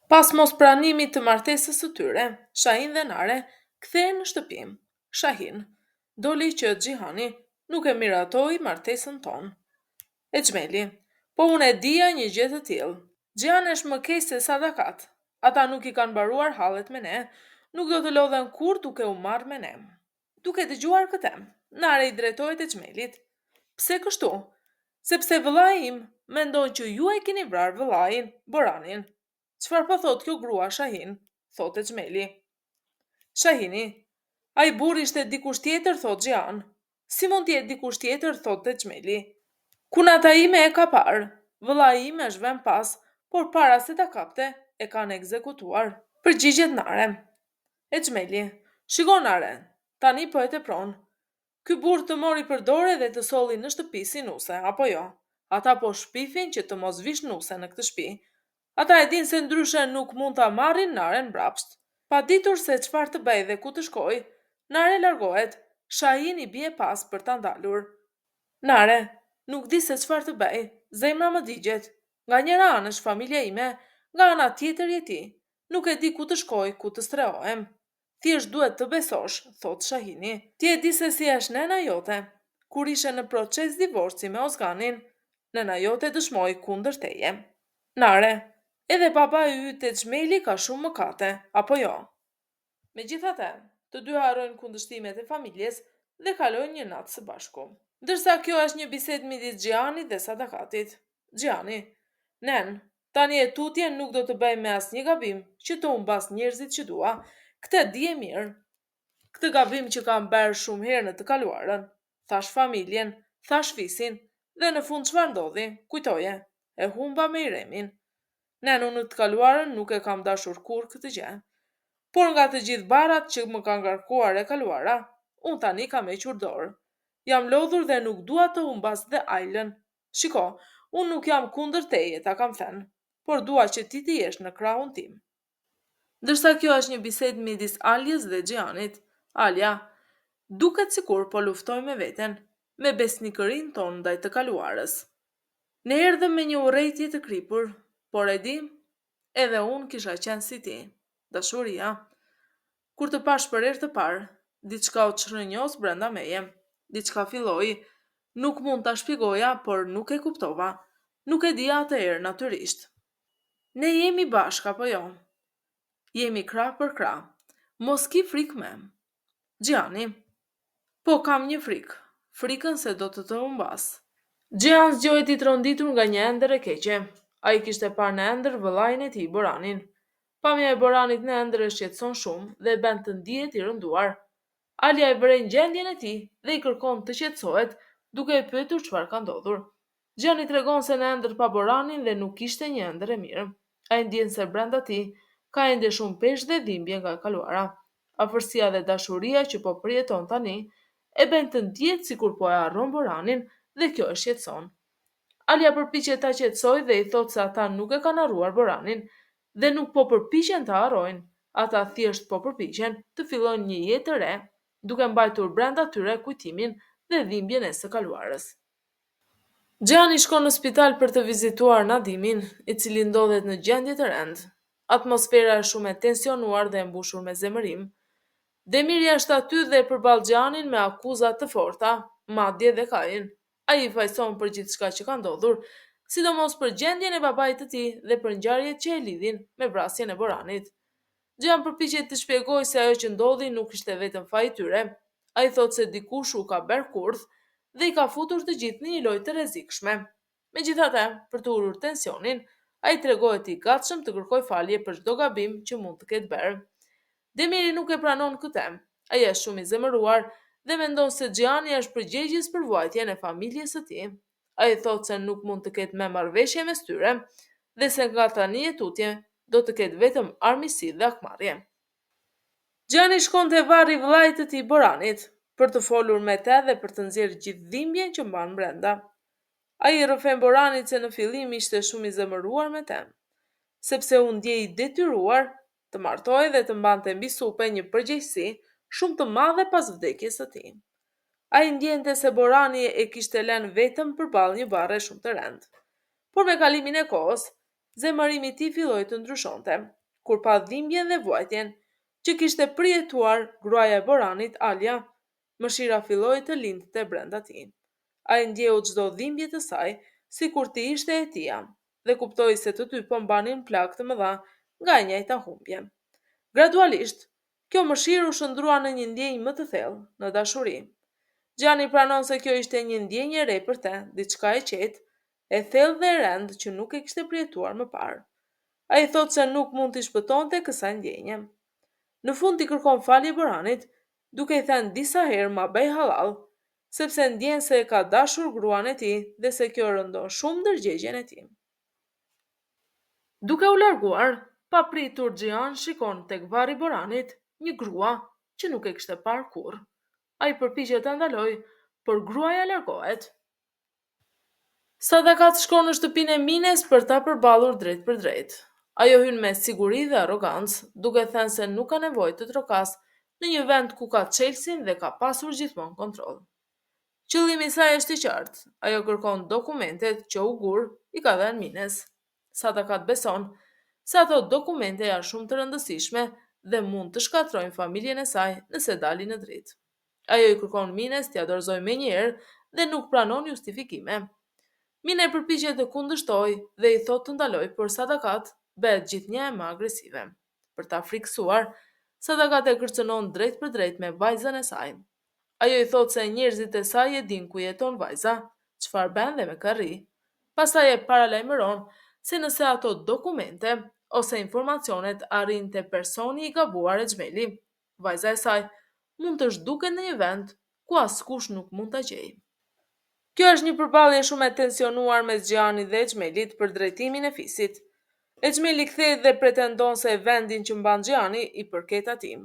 Pas mospranimit të martesës së tyre, Shahin dhe Nare kthehen në shtëpi. Shahin, Doli që Xhihani nuk e miratoi martesën tonë. Exhmeli, Po unë e dija një gjë të tillë. Xhihan është më keq se Sadakat. Ata nuk i kanë mbaruar hallet me ne, nuk do të lodhen kurrë duke u marrë me ne. Duke dëgjuar këtë, Nare i drejtohet Exhmelit, Pse kështu? Sepse vëllai im mendon që ju e keni vrarë vëllain, Boranin. Çfarë po thotë kjo grua Shahin? thotë Exhmeli. Shahini, Ai burrë ishte dikush tjetër, thotë Xhihan. Si mund të jetë dikush tjetër, thotë Exhmeli. Kunata ime e ka parë. Vëllai im është vënë pas, por para se ta kapte, e kanë ekzekutuar. Përgjigjet Nare. Exhmeli, Shiko Nare, tani po e tepron. Ky burrë të mori për dore dhe të solli në shtëpi si nuse, apo jo? Ata po shpifin që të mos vish nuse në këtë shtëpi. Ata e dinë se ndryshe nuk mund ta marrin Naren mbrapsht. Pa ditur se çfarë të bëjë dhe ku të shkojë, Nare largohet, Shahin i bie pas për ta ndalur. Nare, nuk di se çfarë të bëj, zemra më digjet. Nga njëra anë është familja ime, nga ana tjetër je ti. Nuk e di ku të shkoj, ku të strehohem. Thjesht duhet të besosh, thotë Shahini. Ti e di se si është nena jote. Kur ishe në proces divorci me Ozganin, nena jote dëshmoi kundër teje. Nare, edhe babai yt Exhmeli ka shumë mëkate, apo jo? Megjithatë, të dy harrojnë kundërshtimet e familjes dhe kalojnë një natë së bashku. Ndërsa kjo është një bisedë midis Xhihanit dhe Sadakatit. Xhihani, Nen, tani e tutje nuk do të bëj më asnjë gabim që të humbas njerëzit që dua. Këtë dije mirë. Këtë gabim që kam bërë shumë herë në të kaluarën. Thashë familjen, thashë fisin, dhe në fund çfarë ndodhi, kujtoje, e humba Mejremin. Nen, unë në të kaluarën nuk e kam dashur kurrë këtë gjë. Por nga të gjithë barrat që më ka ngarkuar e kaluara, unë tani kam hequr dorë. Jam lodhur dhe nuk dua të humbas dhe Ajlën. Shiko, unë nuk jam kundër teje, ta kam thënë, por dua që ti të jesh në krahun tim. Ndërsa kjo është një bisedë midis Aljës dhe Xhihanit. Alja, Duket sikur po luftojmë me veten, me besnikërinë tonë ndaj të kaluarës. Ne erdhëm me një urrejtje të kripur, por e di, edhe unë kisha qenë si ti. Dashuria. Kur të pashë për herë të parë, diçka u çrrënjos brenda meje. Diçka filloi. Nuk mund ta shpjegoja, por nuk e kuptova. Nuk e dija atëherë natyrisht. Ne jemi bashkë apo jo? Jemi krah për krah. Mos ki frikë më. Xhihani. Po kam një frikë. Frikën se do të të humbas. Xhihan zgjohet i tronditur nga një ëndërr e keqe. Ai kishte parë në ëndërr vëllain e tij, Boranin. Pamja e Boranit në ëndërr e shqetëson shumë dhe e bën të ndihet i rënduar. Alja e vëren gjendjen e tij dhe i kërkon të qetësohet, duke e pyetur çfarë ka ndodhur. Xhihani tregon se në ëndërr pa Boranin dhe nuk ishte një ëndërr e mirë. Ai ndjen se brenda tij ka ende shumë peshë dhe dhimbje nga e kaluara. Afërsia dhe dashuria që po përjeton tani e bën të ndihet sikur po e harron Boranin dhe kjo e shqetëson. Alja përpiqet ta qetësojë dhe i thotë se ata nuk e kanë harruar Boranin dhe nuk po përpiqen ta harrojnë, ata thjesht po përpiqen të fillojnë një jetë të re, duke mbajtur brenda tyre kujtimin dhe dhimbjen e së kaluarës. Xhihani shkon në spital për të vizituar Nadimin, i cili ndodhet në gjendje të rëndë. Atmosfera është shumë e tensionuar dhe e mbushur me zemërim. Demiri është aty dhe e përball Xhihanin me akuza të forta, madje dhe Kajën. Ai i fajëson për gjithçka që ka ndodhur, sidomos për gjendjen e babait të tij dhe për ngjarjet që e lidhin me vrasjen e Boranit. Xhihan përpiqet të shpjegojë se ajo që ndodhi nuk ishte vetëm faji i tyre. Ai thotë se dikush u ka bërë kurth dhe i ka futur të gjithë në një lojë të rrezikshme. Megjithatë, për të ulur tensionin, ai tregohet i gatshëm të kërkojë falje për çdo gabim që mund të ketë bërë. Demiri nuk e pranon këtë. Ai është shumë i zemëruar dhe mendon se Xhihani është përgjegjës për vuajtjen e familjes së tij. Ai thotë se nuk mund të ketë më marrëveshje mes tyre dhe se nga tani e tutje do të ketë vetëm armiqësi dhe hakmarrje. Xhihani shkon te varri i vëllait të tij Boranit, për të folur me të dhe për të nxjerrë gjithë dhimbjen që mban brenda. Ai i rrëfen Boranit se në fillim ishte shumë i zemëruar me të, sepse u ndje i detyruar të martohej dhe të mbante mbi supe një përgjegjësi shumë të madhe pas vdekjes së tij. Ai ndjente se Borani e kishte lënë vetëm përballë një barre shumë të rëndë. Por me kalimin e kohës, Zemërimi i tij filloi të ndryshonte, kur pa dhimbjen dhe vuajtjen që kishte përjetuar gruaja e Boranit, Alia, mëshira filloi të lindte brenda tij. Ai ndjeu çdo dhimbje të saj, sikur të ishte e tija, dhe kuptoi se të dy po mbanin plagë të mëdha nga e njëjta humbje. Gradualisht, kjo mëshirë u shndërrua në një ndjenjë më të thellë, në dashuri. Xhihani pranon se kjo ishte një ndjenjë e re për të, diçka e qetë, e thellë dhe e rëndë që nuk e kishte përjetuar më parë. Ai thotë se nuk mund t'i shpëtonte kësaj ndjenje. Në fund i kërkon falje Boranit, duke i thënë disa herë ma bëj hallall, sepse ndjen se e ka dashur gruan e tij dhe se kjo rëndon shumë ndërgjegjen e tij. Duke u larguar, papritur Xhihan shikon tek varri i Boranit një grua që nuk e kishte parë kurrë. Ai përpiqet ta ndalojë, por gruaja largohet. Sadakat shkon në shtëpinë e Mines për ta përballur drejtpërdrejt. Ajo hyn me siguri dhe arrogancë, duke thënë se nuk ka nevojë të trokasë në një vend ku ka çelësin dhe ka pasur gjithmonë kontroll. Qëllimi i saj është i qartë, ajo kërkon dokumentet që Ugur i ka dhënë Mines. Sadakat beson se ato dokumente janë shumë të rëndësishme dhe mund të shkatërrojnë familjen e saj nëse dalin në dritë. Ajo i kërkon Mines t'ia dorëzojë menjëherë dhe nuk pranon justifikime. Mine përpiqet të kundërshtojë dhe i thotë të ndalojë, por Sadakat bëhet gjithnjë e më agresive. Për ta frikësuar, Sadakat e kërcënon drejtpërdrejt me vajzën e saj. Ajo i thotë se njerëzit e saj e dinë ku jeton vajza, çfarë bën dhe me kë rri. Pastaj e paralajmëron se nëse ato dokumente ose informacionet arrijnë te personi i gabuar Exhmeli, Vajza e saj mund të zhduket në një vend ku askush nuk mund ta gjejë. Kjo është një përballje shumë e tensionuar mes Xhihanit dhe Exhmelit për drejtimin e fisit. Exhmeli kthehet dhe pretendon se vendin që mban Xhihani i përket atij.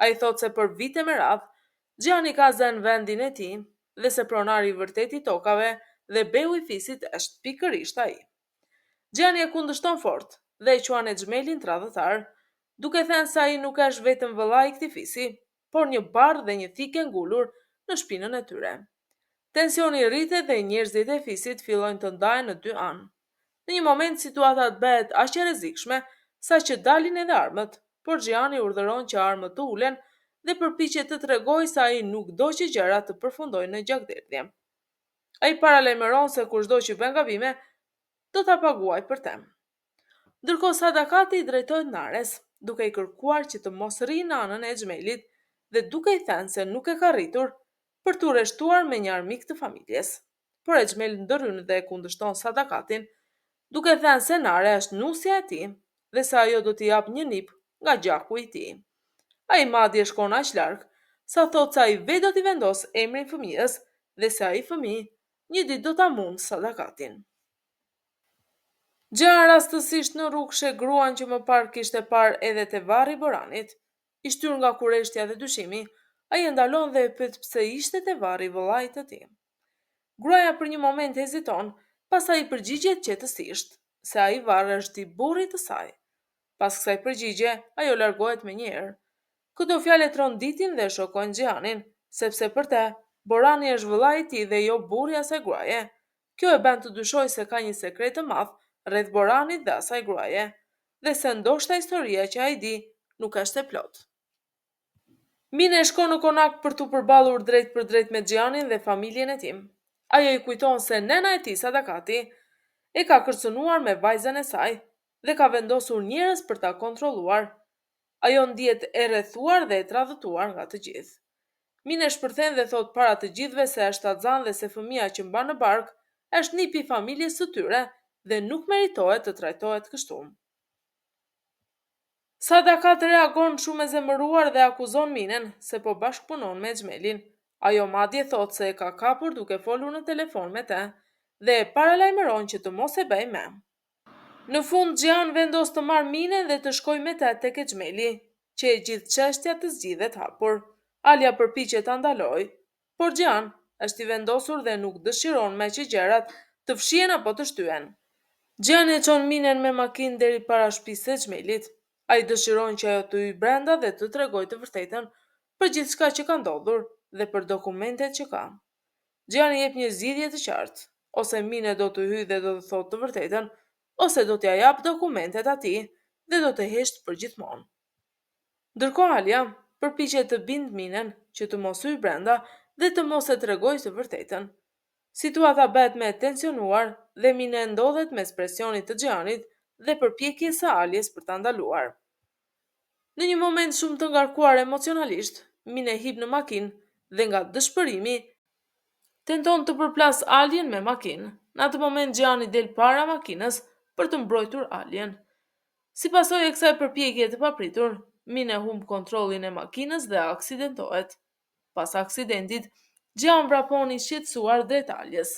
Ai thotë se për vite me radhë, Xhihani ka zënë vendin e tij dhe se pronari i vërtetë i tokave dhe beu i fisit është pikërisht ai. Xhihani e kundërshton fort dhe e quan Exhmelin tradhëtar, duke thënë se ai nuk është vetëm vëllai i këtij fisi, por një barrë dhe një thikë e ngulur në shpinën e tyre. Tensioni rritet dhe njerëzit e fisit fillojnë të ndahen në dy anë. Në një moment situata bëhet aq e rrezikshme saqë dalin edhe armët, por Xhihani urdhëron që armët të ulen dhe përpiqet të tregojë se ai nuk do që gjërat të përfundojnë në gjakderdhje. Ai paralajmëron se kushdo që bën gabime, do ta paguajë për të. Ndërkohë Sadakati i drejtohet Nares, duke i kërkuar që të mos rrijë në anën e Exhmelit dhe duke i thënë se nuk e ka rritur për t'u rreshtuar me një armik të familjes. Por Exhmel ndërhyn dhe e kundërshton Sadakatin, duke thënë se Nare është nusja e tij dhe se ajo do t'i japë një nip nga gjaku i tij. Ai madje shkon aq larg, sa thotë se ai vetë do t'i vendosë emrin fëmijës dhe se ai fëmijë një ditë do ta mundë Sadakatin. Xhihan rastësisht në rrugë sheh gruan që më parë kishte parë edhe te varri i Boranit. I shtyrë nga kureshtja dhe dyshimi, ai e ndalon dhe e pyet pse ishte te varri i vëllait të tij. Gruaja për një moment heziton, pastaj i përgjigjet qetësisht se ai varr është i burrit të saj. Pas kësaj përgjigje, ajo largohet menjëherë. Këto fjalë e tronditin dhe e shokojnë Xhihanin, sepse për të, Borani është vëllai i tij dhe jo burri i asaj gruaje. Kjo e bën të dyshojë se ka një sekret të madh rreth Boranit dhe asaj gruaje, dhe se ndoshta historia që ai di nuk është e plotë. Mine shkon në konak për t'u përballur drejtpërdrejt me Xhihanin dhe familjen e tij. Ajo i kujton se nëna e tij, Sadakati, e ka kërcënuar me vajzën e saj dhe ka vendosur njerëz për ta kontrolluar. Ajo ndihet e rrethuar dhe e tradhëtuar nga të gjithë. Mine shpërthen dhe thotë para të gjithëve se është shtatzënë dhe se fëmija që mban në bark është nipi i familjes së tyre dhe nuk meritohet të trajtohet kështu. Sadakat reagon shumë e zemëruar dhe akuzon Minen se po bashkëpunon me Exhmelin. Ajo madje thotë se e ka kapur duke folur në telefon me të dhe e paralajmëron që të mos e bëjë më. Në fund Xhihan vendos të marrë Minen dhe të shkojë me të tek Exhmeli, që e gjithë çështja të zgjidhet hapur. Alia përpiqet ta ndalojë, por Xhihan është i vendosur dhe nuk dëshiron më që gjërat të fshihen apo të shtyhen. Xhihani e çon Minen me makinë deri para shtëpisë së Exhmelit. Ai dëshiron që ajo të hyjë brenda dhe të tregojë të vërtetën për gjithçka që ka ndodhur dhe për dokumentet që ka. Xhihani jep një zgjidhje të qartë, ose Mine do të hyjë dhe do të thotë të vërtetën, ose do t'ia japë dokumentet atij dhe do të heshtë përgjithmonë. Ndërkohë Alja përpiqet të bindë Minen që të mos hyjë brenda dhe të mos e tregojë të vërtetën. Situata bëhet më e tensionuar dhe Mine ndodhet mes presionit të Xhihanit dhe përpjekjes së Aljes për ta ndaluar. Në një moment shumë të ngarkuar emocionalisht, Mine hip në makinë dhe nga dëshpërimi tenton të përplasë Aljen me makinë. Në atë moment Xhihani del para makinës për të mbrojtur Aljen. Si pasojë e kësaj përpjekjeje të papritur, Mine humb kontrollin e makinës dhe aksidentohet. Pas aksidentit, Xhihan vrapon i shqetësuar drejt Aljes.